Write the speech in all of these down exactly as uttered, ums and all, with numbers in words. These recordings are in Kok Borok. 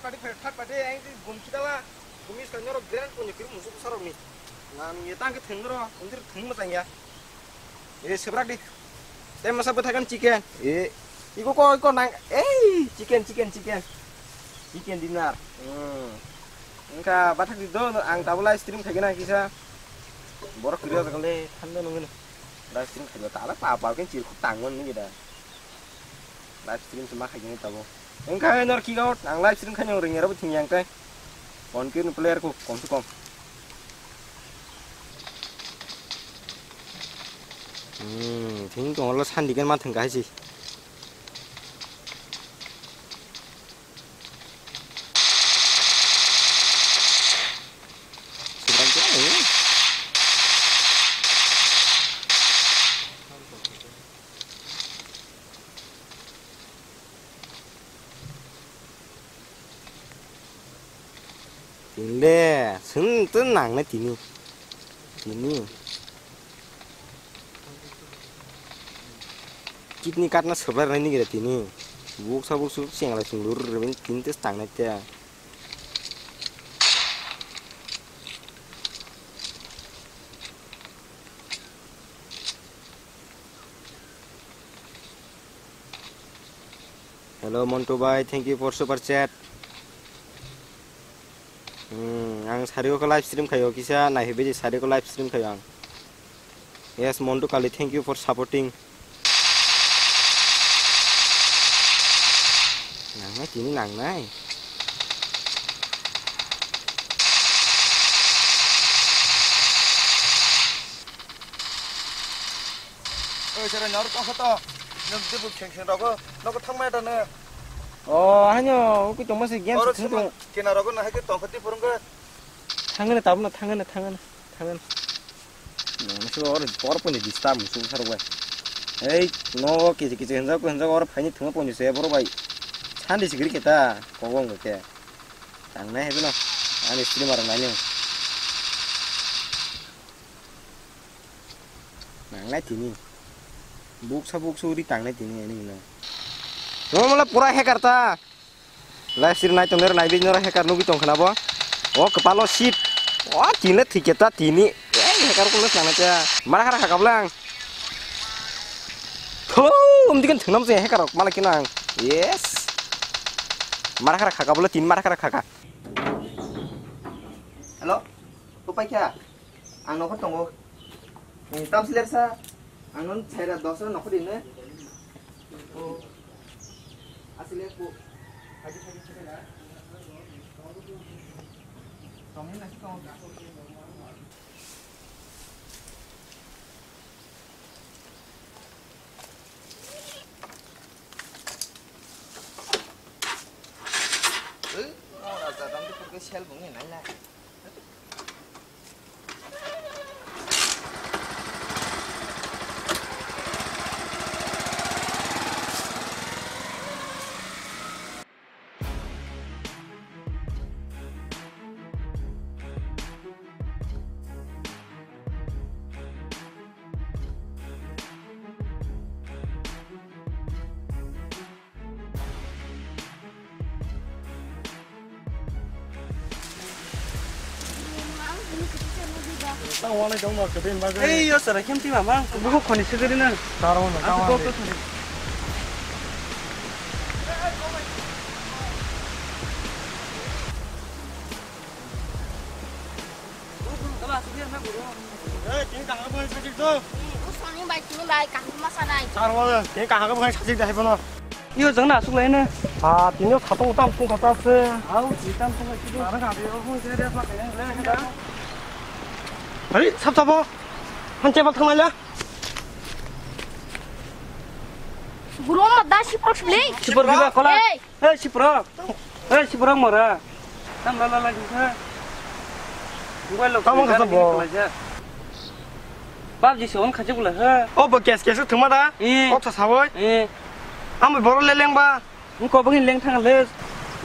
Party, third party, ang gum kita la. Gumi sa noro grand punya kiri musuh besar ni. Nang ye tang ke theng noro, undir theng masang ya. Eh, sebrak di. Tei masa bwthaikhan chicken. Eh, iko ko, iko nang. Eh, chicken, chicken, chicken. Chicken dinner. Hmm. Engka bathak di do, ang tabuk live stream khaigena kisa. Borok kwrwi o jaga le thanda nungwi. Live stream khaiba tala pa pa ken chir khuk tangmani gida. Live stream se ma khaigena tabo. Engka nor kick out, ang live stream khaino ring ero thing yang tai. Kon kir player ko kom se kom. Hmm, thing tong lo sandi kan ma thang kai si. Subran tu ai. Tinle, sung tu nang na tini. Tini. Kidney card na seblar nai ni gira tini. Buksa buksu seng lai sung lur rebin tin tes tang nai te. Hello Montu bhai, thank you for super chat. Hmm, ang sari ko live stream khayo kisa nai hebi sari ko live stream khayo ang. Yes Montu Kali, thank you for supporting. Nangnai tini nangnai. Oi, sir, nor tong khato. Nang dibu kheng kheng rogo. Nogo thangmai da ne. Oh, hanyo, uki tongma se game oro se thung sima tong. Kena rogo na hake tong khati purung ga. Thangana tabna, thangana, thangana, thangana. Nang se oro, oro poni disturb musu sar bai. Ei, no, kisi kisi henjak, henjak oro phaini thung poni se boro bai. Sandi sigri kita, kogong ke. Tangnai hai bino. Ani streamer nai nung. Nangnai tini. Buksa buksa uri tangnai tini ani no. No mala pura hacker ta. Live stream nai tongnai nai bini nora hacker nugui tong khna bo. O kepalo shit. O tini thike ta tini. Ei hacker ko les nangnai ta. Mara khara khakablang. Tho, umdikan thengnam se hacker rok mala kinang. Yes. Mara khara khaka bole tini mara khara khaka. Hello. Upai kha. Ang nokhor tongo. Tam siler sa. Ang non chaira dos nokhor ine. Asile ko. Tongin na tong. Ui, ora jadam tu purke sel bungi nai nai. Ei, yo, sara, khem ti mama, buku khoni sigiri na. Taro na, taro na. Ei, tini kaham bai sajik do. Usoni bai tini bai kaham ma sanai. Taro na, tini kaham bai sajik dai bono. Iyo jang na asuk lai na. Ah, tini o satung tam tung kata se. Au, ji tam tung kata se. Ara ka de o hu je de ma kene le ka. Hari, sap sabo. Han tebal thang lai la. Guru ma da siprak sule. Siprak diba kola. Ei. Hei, siprok. Hei, siprok mora. Tam la la la kisa. Mobile lo. Tamo kisa bo. Bab ji se on khaje bula he. O bo kes kes thuma da. Eh. Kok sa sawoi. Eh. Amo boro le leng ba. Ko bangin leng thang le.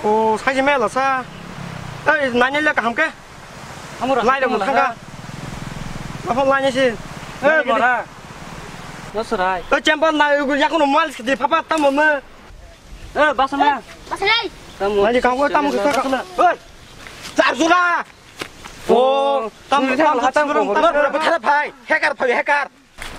O, sai je mela sa. Ei, nani le kaham ke. Amo ra. Lai da thang ka. Apa lai ni si. Ei, mora. No serai. Ei, champion na, yakunu mal sikit papa tamo me. Eh, basana. Basana. Tamo Nani kang, tamo kisa kang. Oi! Charjuna! O, tam, tam, tam, tam, tam, tam, tam, tam, tam, phai, hacker phai, hacker.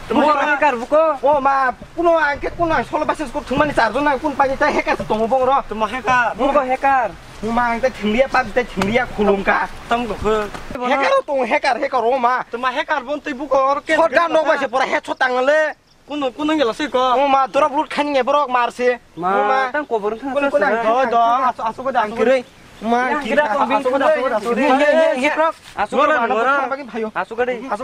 Tamo hacker buko? O ma, kuno ang ke kuno ang solo basis ko thumani charjuna kun pani tai hacker tongo bongro. Tamo hacker. Buko hacker. Muma ang tai thimliya pap tai thimliya khulumka. Tam ko khe. Hacker tongo hacker, hacker o ma. Tamo hacker bon tei buko or ke. Shotgun no ba se pura headshot tangale. Kuno, kuno gela se ko. Muma drop loot khani nge borok mar se. Ma, Muma. Tang kobor thang Kuno, sa kuno, sa. Hoi do, asu, asu ko da, asu ko. Kiri. Muma, yang kiri, kira asu, tong bin asu ko da, asu ko da, asu ko da. Ye, ye, ye, ye, bro. Asu ko da, bro. Asu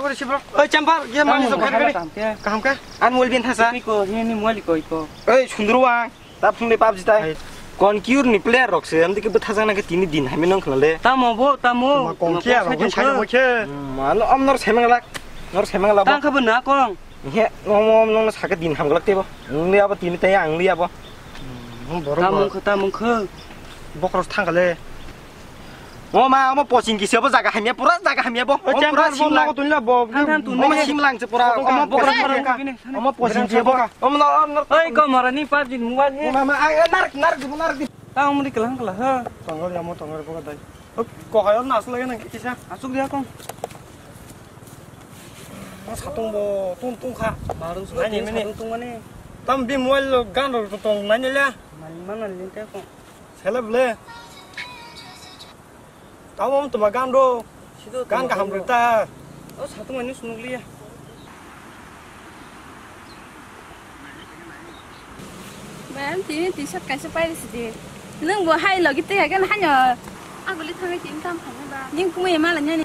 ko da, sibro. Oi, chambar, ye mani so, kaham ka? Kaham ka? An mol bin thasa. Iko, ye ni mol iko, iko. Oi, sundru wang. Ta phung de pap jitai. Hai. Kon kiur ni player rok se, amdi ke bwtha jana ke tini din hai me nong khlale. Tamo bo, tamo. Tamo kon kiur rok sai bo khe. Malo am nor semang lak. Nor semang lak. Tang kha bo na kong. He, ngom ngom nong saka din hamglak tebo. Ang liya bo tini taya ang liya bo. Hmm, borok Tamung bo. Kho, tamung kho. Bokhros thangkale. O ma, omo poching kisa bo jaga hamya, pura jaga hamya bo. O omo pura chamber bo simlang. Nogo tunla bo. Thang thang tunla. Omo simlang se pura, omo poching kisa. Omo poching kisa bo. Omo no, omo no. Oi, ko mora ni pap jin mobile ni. O ma, ma, ai, ai, narik, narik, narik. Ta omo ni kelang kala ha. Tongo ya mo tongo bo dai. Ko hayo na asla nang kisa. Asuk dia kong. Satung bo tung tung kha. Barung su nai ni mini. Tung tung mani. Tam bi mobile lo gan ro tong nai ni la. Mani mana linte kong. Seleb le. Tamo toma gan ro. Gan kaham ro ta. O satung mani sunuk liya. Bayam tini T-shirt kaisa pairisi di. Nwng bo hai logi twi haikhe haino aguli thangwi tini tam phaina ba. Ning kumui mala nyani.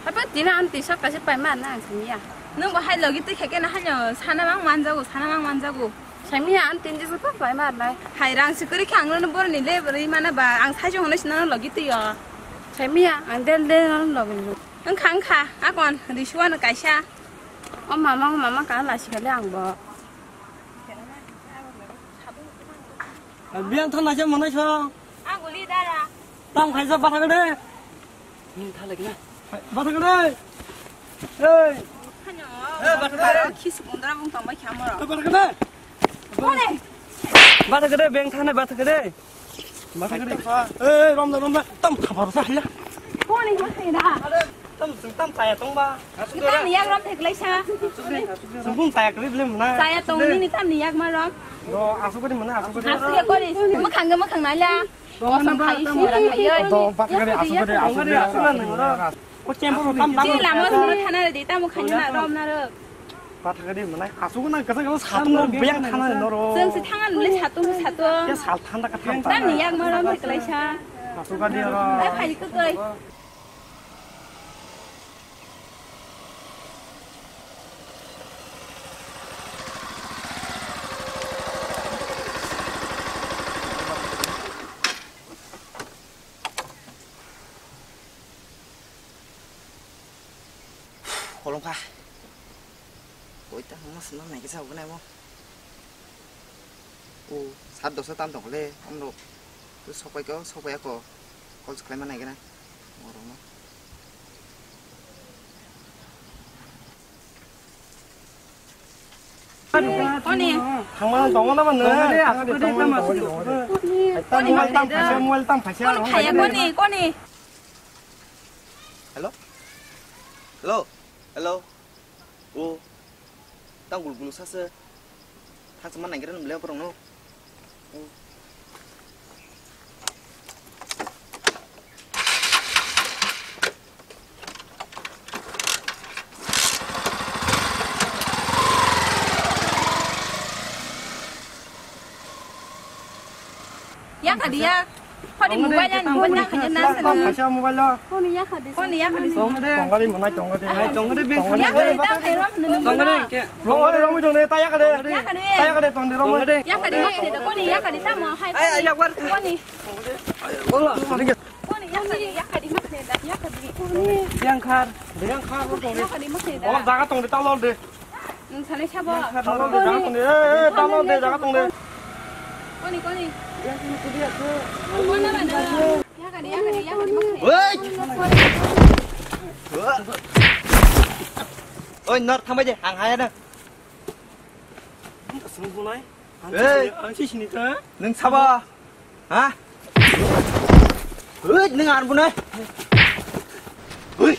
Apa tini ang T-shirt kaisa paima na ang simiya. Nwng bo hai logi twi haikhe haino sana mang manjago, sana mang manjago. Samiya ang tini jesa pa paima nai. Hai rang sikuri khe ang no borni le bwrwi mana ba ang sajo hono sina logi twi yo. Samiya ang del del logi. Wngkha wngkha akon risuano kaisa. O mama, o mama, ka lasi kali ang bo. Biang thang naisa manai sa. Ang guli dara. Tam khaisa batha gede. Ni tha lagi na. Batha gede. Hey. Khanya. Eh, batha gede. Khis bundra bung tong bai khamoro. Batha gede. Kone. Batha gede, beng thane batha gede. Masa gede. Eh, rom da, rom da. Tam khabar sa ya. Kone ma khaina. Tam sung tam saya tong ba. Tam yak rom theklai sa. Sung saya kali belum na. Saya tong ni tam ni yak ma rom. Do, asu kali mana, asu kali. Asu ya kali. Makhang ga makhang nala. Do, sam khai si. Do, bat kali, asu kali, asu kali, asu kali. Ko chempo tam tam. Di lama sung thana di tam khaina rom na ro. Bathakadi manai asuk nang kasa kasa satung no beng thana noro. Jeng si thangan le satung satung. Ya sal thanda ka tham. Tam ni yak maram theklai sa. Asuk ka dia ro. Ai phai ko koi. Kolong kha. Koi ta hama swnam nai kisa hwnai mo. O sat dosa tam tong le amro. Tu sopai ko sopai ko. Kol khlai ma nai gana. Morong no. Koni. Thangma tongo na mano. Koni, koni, koni. Mobile tam khaisa, mobile tam khaisa. Koni khaya koni, koni. Hello? Hello? Hello? O. Tang gulu gulu sasa. Thang sama nangkira nang beliau korong no. Yak adi yak. Hodi mobile an mobile na kanya na sa ni. Kaisa mobile lo. Koni yak adi. Koni yak adi. Tongade. Tongade manai tongade. Ai tongade be. Yak adi ta khe rom nung. Tongade ke. Romoi romoi tongade ta yak adi. Yak adi. Ta yak adi tongade romoi. Yak adi yak adi koni yak adi ta mo hai. Ai yak war. Koni. Bola. Koni yak adi yak adi mak ne da yak adi. Yang khar. Yang khar ro tongade. Yak adi mak ne da. Or jaga tongade ta lol de. Nwng sanai sabo. Tamo de jaga tong de, eh, eh, tamo de jaga tong de. Koni, koni. Yakari, yakari, yakari. Wait! Oi, nor thambai de, ang haya na. Ang kasung bunai. Hey! Ang si sini ka? Nwng sabo? Ha? Hei, nwng ang bwnai. Hei.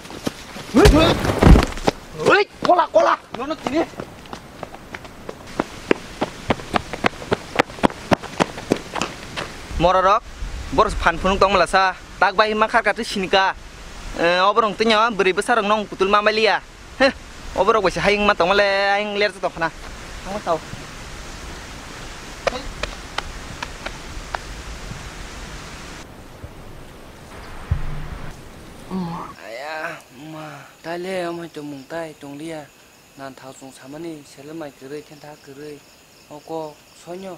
Hei. Hei. Kola, kola. Nono tini. Mororok, bor phan phunuk tong mala sa. Tak bai ma khar ka twi sinika. Eh, oborong tini bwrwi bwsarok nong kutul ma maliya. Heh, oborok bai se hayung ma tongmale, hayung ler tongkhana. Thangma tao. Aya, ma, taile amai tongmung tai tongliya. Nan thao chwng samani sele mai kwrwi, khentha kwrwi. O kok, soinyo.